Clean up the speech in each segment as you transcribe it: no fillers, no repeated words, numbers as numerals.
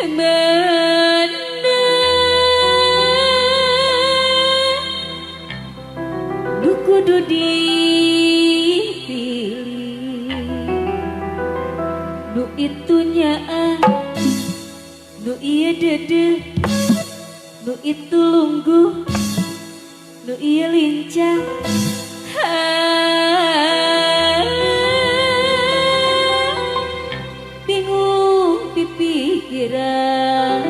Mana nu kudu dipilih, nu itu nyaah, nu ieu deudeuh, nu itu lungguh, nu ieu lincah. Bingung pipikiran.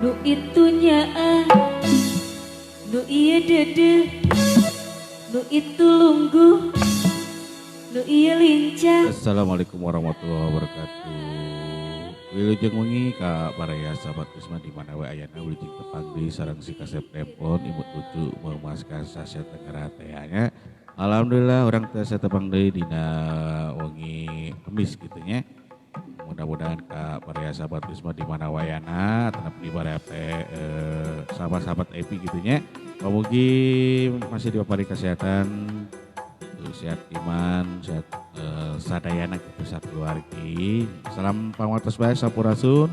Nu itu nyaah, nu ieu deudeuh, nu itu lungguh, nu ieu lincah. Assalamualaikum warahmatullahi wabarakatuh. Wilujeng wengi ka baraya sahabat Bisma di mana we ayana wilujeng tepang deui sareng si Kasep Templon imut lucu memaskan Asia Tenggara teh nya. Alhamdulillah urang tiasa tepang deui dina wengi Kamis kitu nya. Mudah-mudahan ka baraya sahabat Bisma di mana wayana tetap di baraya teh sahabat-sahabat Epi kitu nya. Mugi masih dipapari kesehatan, sehat iman, sehat sadayana kitu sakeluargi. Salam panguatos bae sampurasun.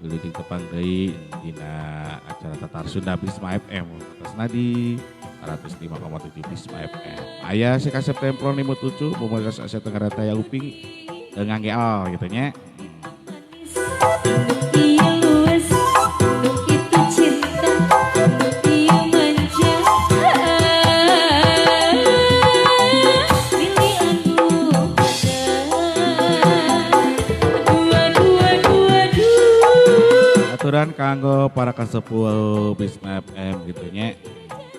Wilujeng tepang deui dina acara Tatar Sunda Bisma FM atasna di 105,7 Bisma FM. Aya si Kasep Templon 57 Bumulkas Asia Tenggara Taya Uping nganggeal gitu nya. Aturan kanggo para kasepuh Bisma FM gitu nya.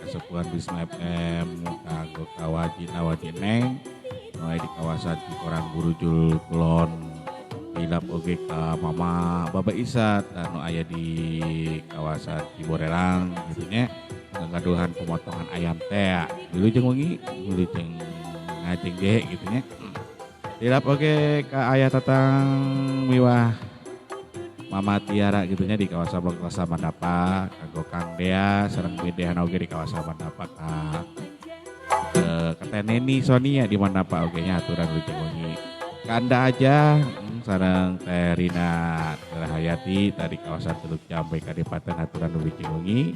Kasepuhan Bisma FM kanggo kawajina wajineng mulai di kawasan Cikorang Burujul Kulon dilap oge ka Mama Bapak Isat anu aya di kawasan Ciborelang gitu nya. Ngagaduhan pemotongan ayam teh. Wilujeng wengi, wilujeng ngajeng ge gitu nya. Dilap oge ka ayah Tatang miwah Mama Tiara gitu nya di kawasan Bangkasa Mandapa, kanggo Kang Dea sareng Bedehan oge di kawasan Mandapa ka Teh Neni Sonia di Mandapa oge nya aturan wilujeng wengi. Kanda aja sareng Teh Rina Rahayati tadi kawasan Teluk Jambe Kadipaten aturan wilujeng wengi.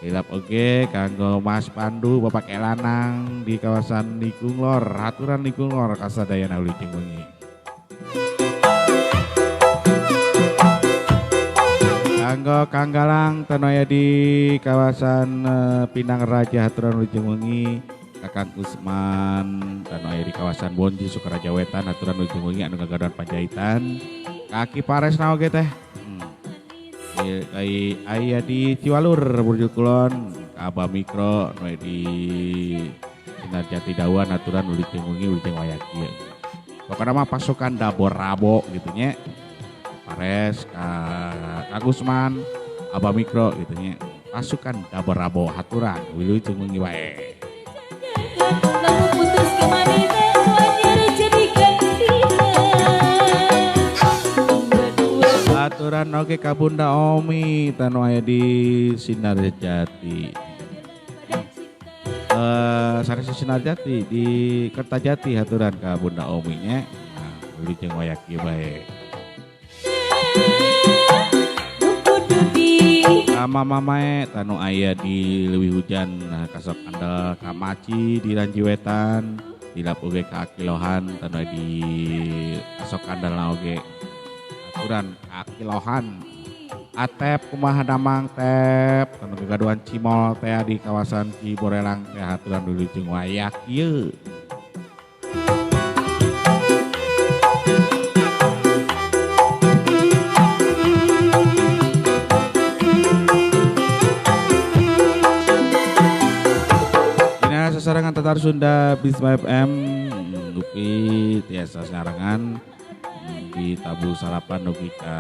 Dilap oge kanggo Mas Pandu Bapak Elanang di kawasan Likunglor, aturan Likunglor kasadayana wilujeng wengi. Kanggo Kang Galang tanu aya di kawasan Pinang Raja aturan wilujeng wengi. Kakang Usman tanu aya di kawasan Bonji Sukaraja Wetan aturan wilujeng wengi anu gagaduhan panjaitan. Kaki Paresna oge teh. Aya di Ciwalur Burjul Kulon, Abah Mikro nu aya di Sinar Jati Dawan aturan wilujeng wengi wilujeng waya kieu. Pokona mah pasukan Dabor Rabo gitu nya. Pares, Kang Usman, Abah Mikro gitu nya. Pasukan Dabor Rabo haturan wilujeng wengi wae. Aturan oge ka Bunda Omi tanu aya di Sinar Jati. Sanes Sinar Jati di Kertajati haturan ka Bunda Omi nya. Nah, wilujeng waya kieu bae. Mama mamae tanu aya di Leuwih Hujan nah, kasok andel Kamaci di Ranjiwetan dilap oge ka Akilohan tanu aya di kasok andel oge aturan Akilohan Atep kumaha damang tep tanu gagaduhan cimol teh di kawasan Ciborelang teh aturan wilujeng waya kieu. Sarangan Tatar Sunda Bisma FM dupi tiasa sarangan di tabu salapan dupi ka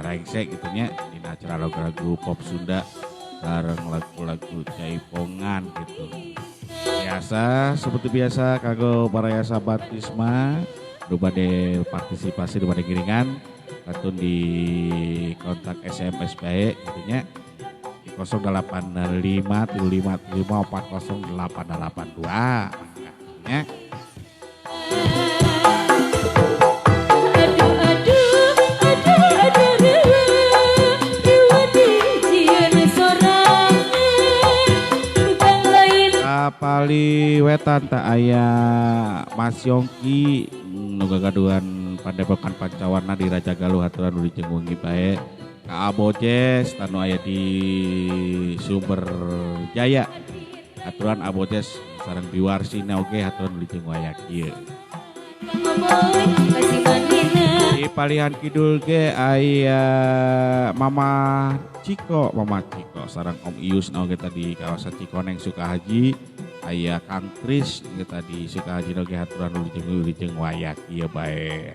rengsek gitu nya dina acara lagu-lagu pop Sunda sareng lagu-lagu jaipongan gitu. Biasa seperti biasa kanggo baraya sahabat Bisma nu bade partisipasi nu bade ngiringan katun di kontak SMS bae gitu nya. 085 35 5 40 882 ya. Kapali wetan tak aya Mas Yongki nu gagaduhan Padepokan Pancawarna di Raja Galuh aturan wilujeng wengi bae. Ka Abojes tanu aya di Sumber Jaya aturan Abojes sareng Biwarsina oge aturan wilujeng waya kieu. Di Palihan Kidul ge aya Mama Ciko, Mama Ciko sareng Om Ius oge tadi kawasan Cikoneng Sukahaji, aya Kang Tris ge tadi Sukahaji oge haturan wilujeng wayak ieu bae.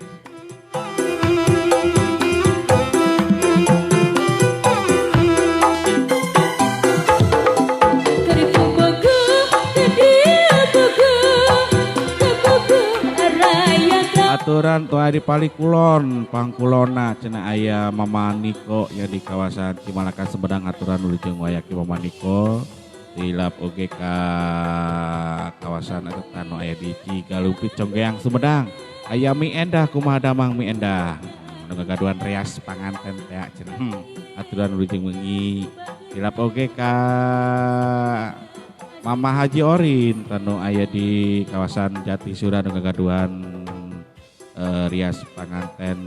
Aturan tuh di Palikulon, Pangkulona cenah aya Mama Niko ya di kawasan Cimalaka Sumedang aturan wilujeng wayaki Mama Niko. Tilap oge ka kawasan eta tanu aya di Cigalumpit Conggeang Sumedang. Aya Mi Endah kumaha damang Mi Endah. Nu gagaduhan rias panganten teh cenah. Aturan wilujeng wengi. Tilap oge ka Mama Haji Orin tanu aya di kawasan Jatisura nu gagaduhan rias panganten.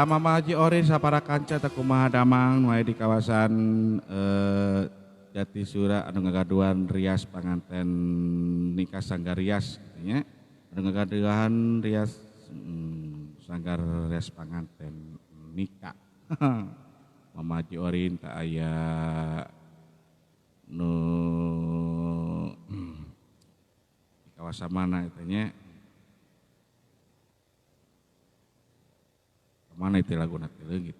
Mama Haji Orin sapara kanca teh kumaha damang nu aya di kawasan Jatisura anu ngagaduhan rias panganten nikah sanggar rias nya anu ngagaduhan rias sanggar rias panganten nikah. Mama Haji Orin tak aya nu di kawasan mana eta nya? Mana itu laguna teh leungit.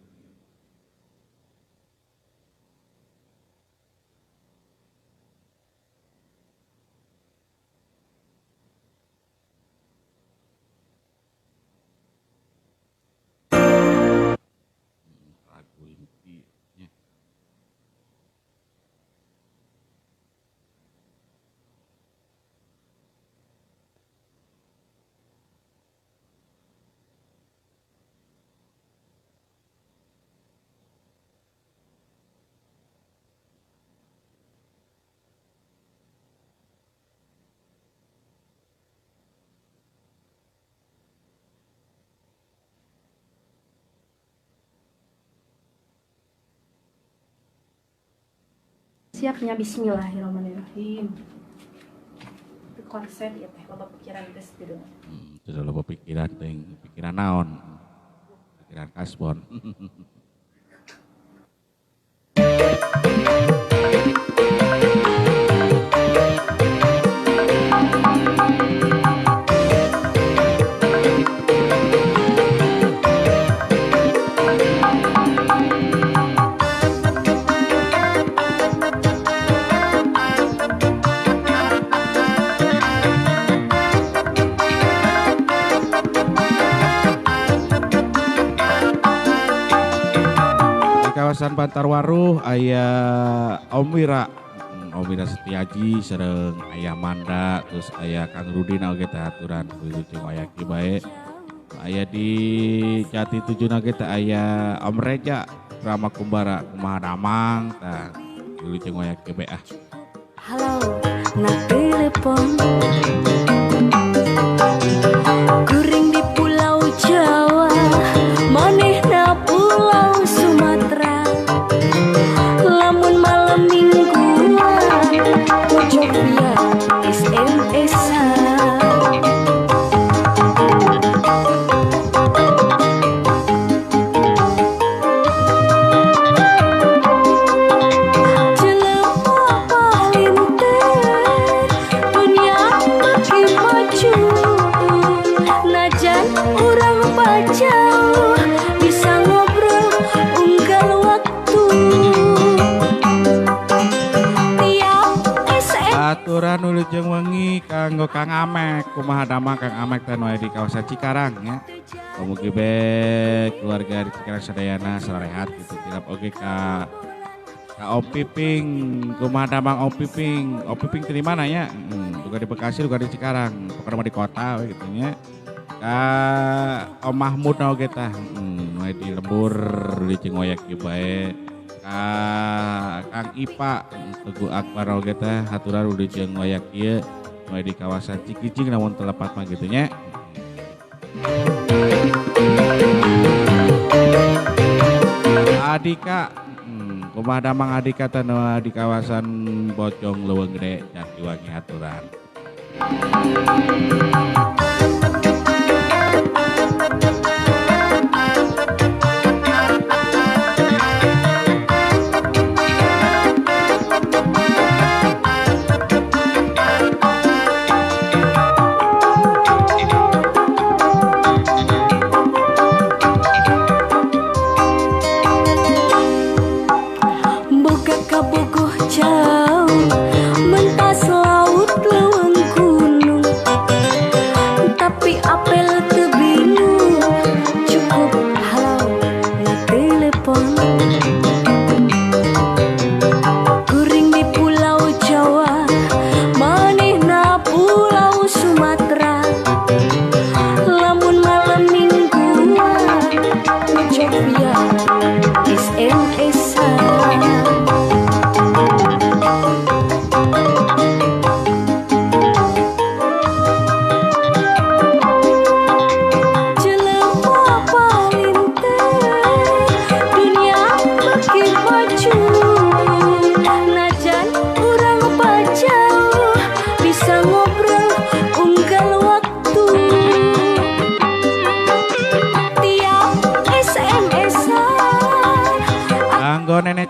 Lagu inti nya. Siapnya bismillahirrahmanirrahim. Itu konsep ya teh loba pikiran geus gitu. Sudah loba pikiran teh, pikiran naon? Pikiran kasbon. Kawasan Bantarwaruh aya Om Wira, Om Wira Setiaji sareng aya Manda, terus aya Kang Rudin oge teh aturan wilujeng wayaki bae. Aya di Jati Tujuh oge teh aya Om Reja Rama Kumbara kumaha damang tah wilujeng wayaki bae ah. Halo, na telepon. Kuring di Pulau Jawa, manehna Pulau Sumatera. Lamun malam mingguan, pojok via SMS. Jelema palinter, dunia makin maju. Najan urang bajauh, bisa ngobrol unggal waktu. Aturan wilujeng wengi kanggo Kang Amek, kumaha damang Kang Amek teh nu aya di kawasan Cikarang nya. Mugi be keluarga di Cikarang sadayana sarehat gitu. Tilap oge ka Om Piping, kumaha damang Om Piping. Om Piping teh di mana nya? Duga di Bekasi, duga di Cikarang, pokona mah di kota we gitu nya. Ka Om Mahmud oge tah, nu aya di lembur wilujeng wayak ieu bae. Ka Kang Ipa Teguh Akbar oge teh haturan wilujeng wayak ieu nu aya di kawasan Cikijing namun telepat mah gitu nya. Adika, kumaha damang Adika teh di kawasan Bojong Leuweung Gede Jatiwangi aturan.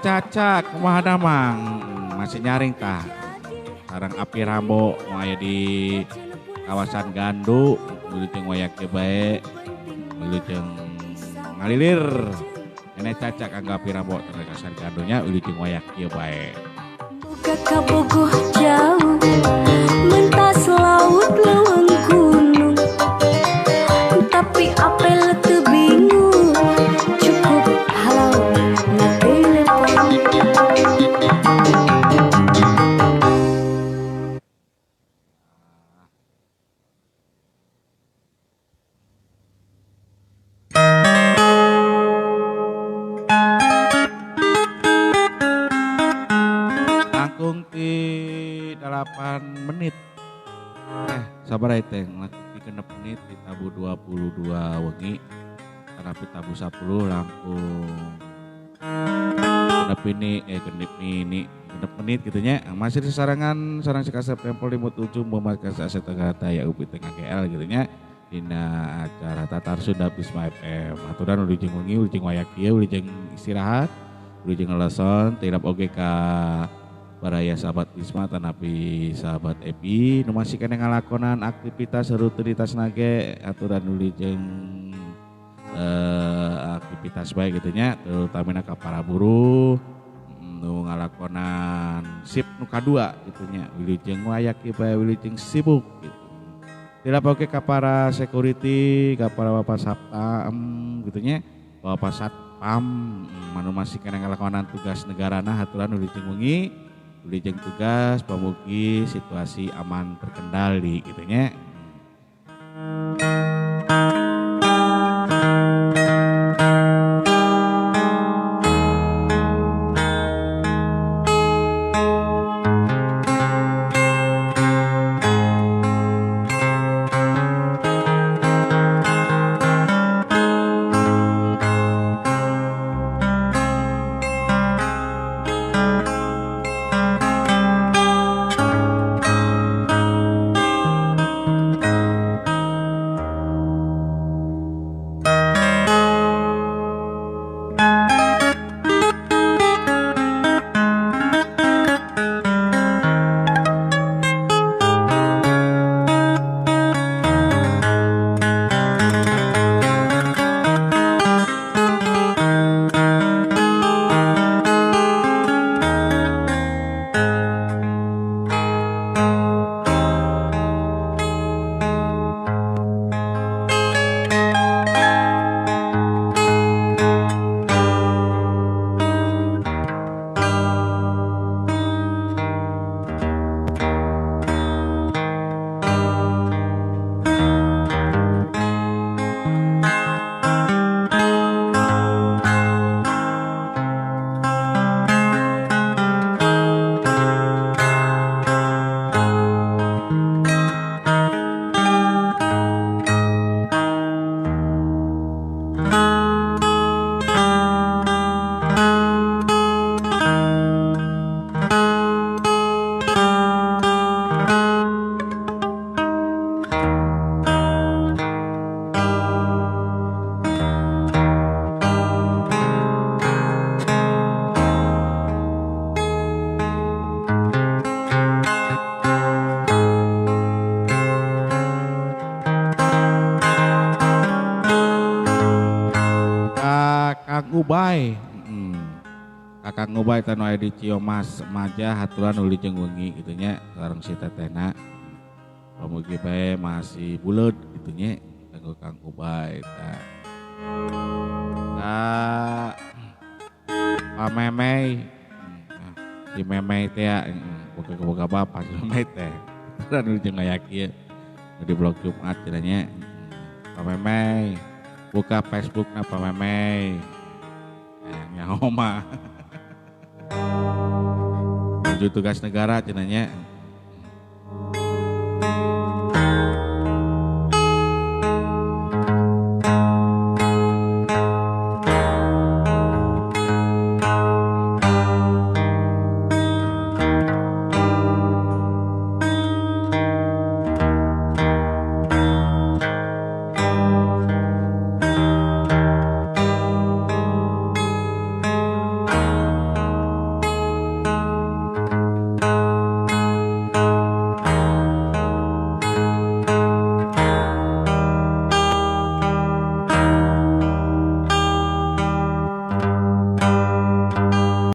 Caca kumaha damang masih nyaring tah sarang api rambo nu aya di kawasan Gandu wilujeng wayak ge bae wilujeng ngalilir nenek Caca kanggo api rambo teh kawasan Gandunya wilujeng wayak ge bae. Buka kabogoh jauh mentas laut leuweung gunung tapi apel teu bingung cukup halau. Langkung ti 8 menit. Sabar teh langkung ti 6 menit di tabu 22 wengi. Tanapi tabu 10 langkung genep ini genep ini genep menit gitu nya masih di sarangan sarang Sikasep Tempol 57 Muhammad Asia Tenggara Taya UPI Tengah GL gitu nya dina acara Tatar Sunda Bisma FM aturan wilujeng wengi wilujeng wayak ieu wilujeng istirahat wilujeng ngeleson tilap oge ka baraya sahabat Bisma tanapi sahabat Epi nu masih keneh ngalakonan aktivitas rutinitas nage aturan wilujeng aktivitas baik gitu nya terutamina ka para buruh nu ngalakonan sip nu kadua gitu nya wilujeng wayak ieu bae wilujeng sibuk gitu. Tilap oge ka para security ka para bapak satpam gitu nya bapak satpam manu masih keneh ngalakonan tugas negarana haturan wilujeng wengi wilujeng tugas pamugi situasi aman terkendali gitu nya. Ubay. Ka Kang Ubay tah nu aya di Ciomas Maja, haturan wilujeng wengi kitu nya sareng si tetehna. Pamugi bae masih buleud kitu nya kanggo Kang Ubay tah. Ka Pak Memey, si Memey teh ya, boga bapak si Memey teh. Haturan wilujeng aya kieu di blog Jumat cenah nya. Pak Memey, buka Facebook na Pak Memey. Nyaho mah. Menuju tugas negara cenah nya.